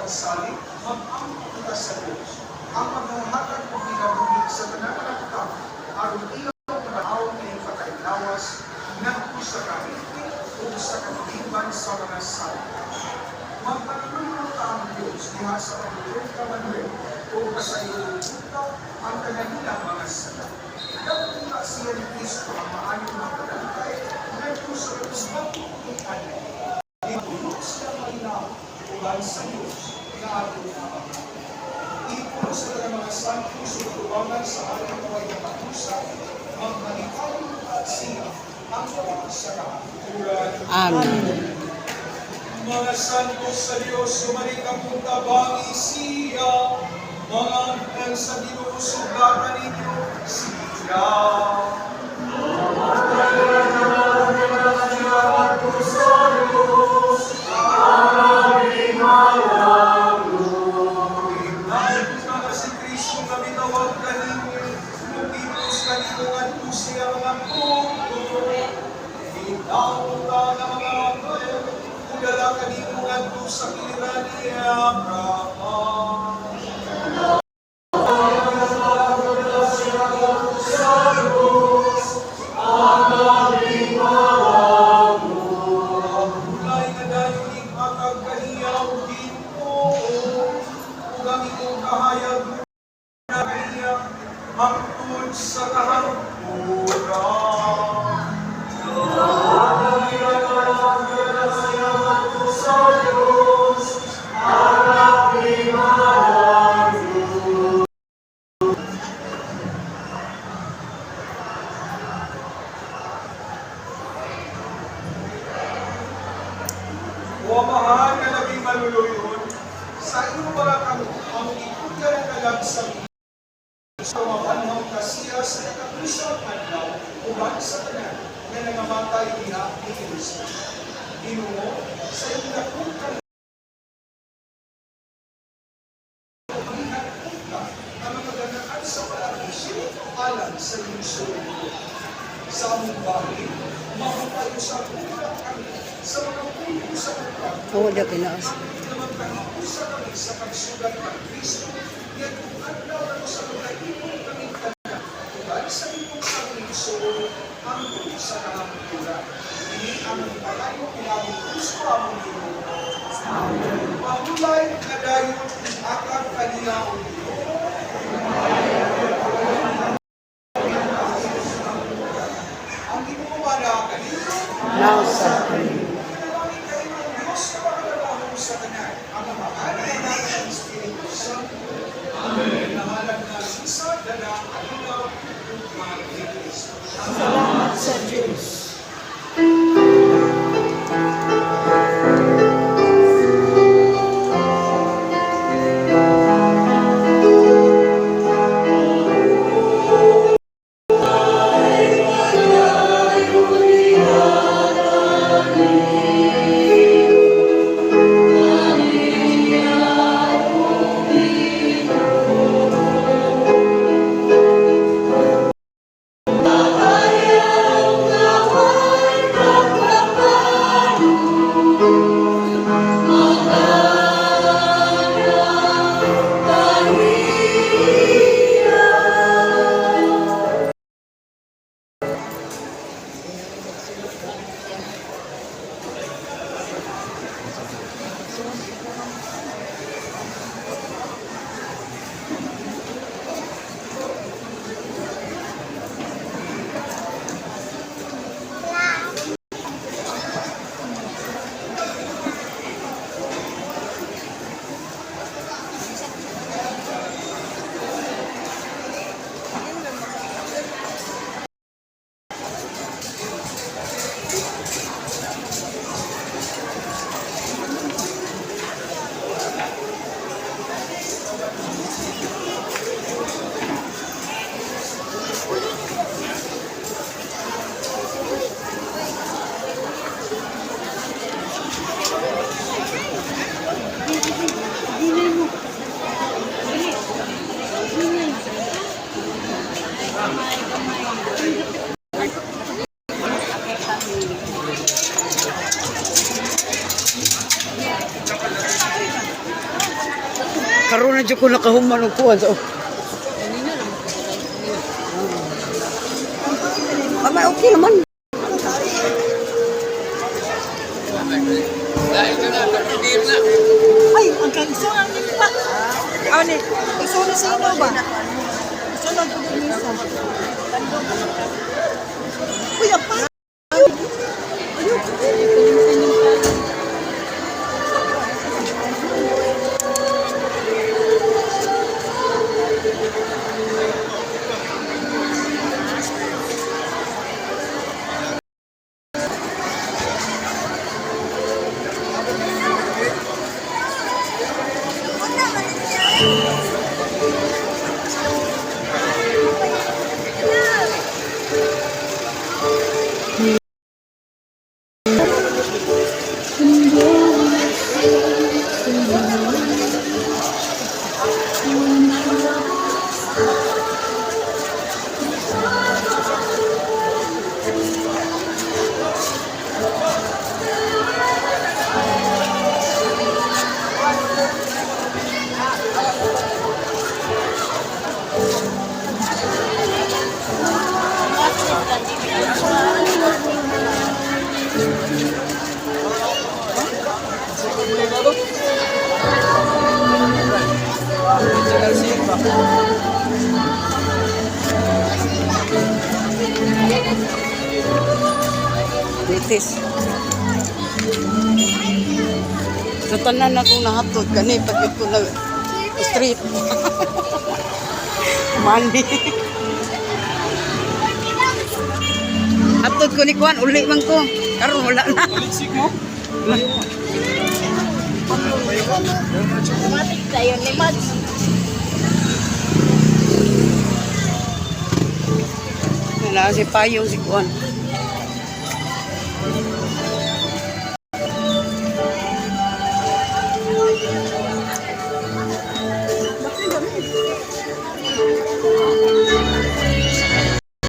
pagsalig, mag-ampo kita sa Dios. Ang maghahatag og kinabuhi sa tanan nga butang aron ilang mabanhaw kining patay-lawas ngadto sa kahimti ug sa katilingban sa mga sala. Magpanuluyo ta ang Dios diha sa pagtulong ka Manuel ug pasayloon ta ang tanan nilang mga sala. Nagpunta siya ni Kristo ang maayong magdadantay ngadto sa katong bag-ong adlaw. Gipuyo siya mainaw uban sa Dios nga atong Amahan. Ipon sa tanang mga santo sa katubangan sa ating way kapahusa, magmalikayon at siya ang sa kahangturan. Amen. Mga santo sa Diyos, sumalikang tabangi siya. Mga anghel sa Ginoo, suglatan ninyo siya. Napunta nga si Kristo nga mitawag kanimo, mukipos kanimo ngadto siya mga puto. Ginaunta nga mga anghel, mudala kanimo ngadto sa kiliran ni Abraham. Hulay nga dayon ihatag kaniya og Ginoo, ug ang imong kahayag na kaniya hangtod sa kahangturan. O Amahan nga labing maluluyon, sa iyong mga kamot ang ipudya ng kalag sa sa mabanhaw ka siya sa ikatusang adlaw uban sa tanan nga nangamatay diha ni Kristo. Ginoo, sa iyong dakong kalunghan ka nga mga sa paraiso alang sa iyong sugo. Sa among bahin, mahupayo sa una kami sa mga puno sa upat Oo, daw kinaos. na magkahiusa kami sa pagsugat ng Kristo, niadtong adlaw na sa pagkaipon kami tanan, uban sa imong sa hangtod sa kahangturan. Ini ang palayo pinaging Kristo among Ginoo. Mahulay nga dayon akag kaniya o Ginoo. Ang Ginoo mana kanino. Now sa Manalangin kayo ng Diyos na makagagahom sa tanan, ang Amahan, ang Anak, at ang Espiritu Santo. Amen. Nahalag na sisa, dala, kalinaw, ugma ni Kristo. Salamat sa Diyos. Karon na jud ko nakahuman og kuan so. Ama, okay naman. Ay, ang kaigsunan ni pa. Ani, igsunan sa inyo ba? Igsunan ko din isa. Uy, ang pa. Litis. Sa tanan akong nahatod kani pagit ko na street. Money. Hatod ko ni Kuan, uli man ko. Karon wala na. Mo? Matik tayo ni Mads. Wala si Payong si Kuan.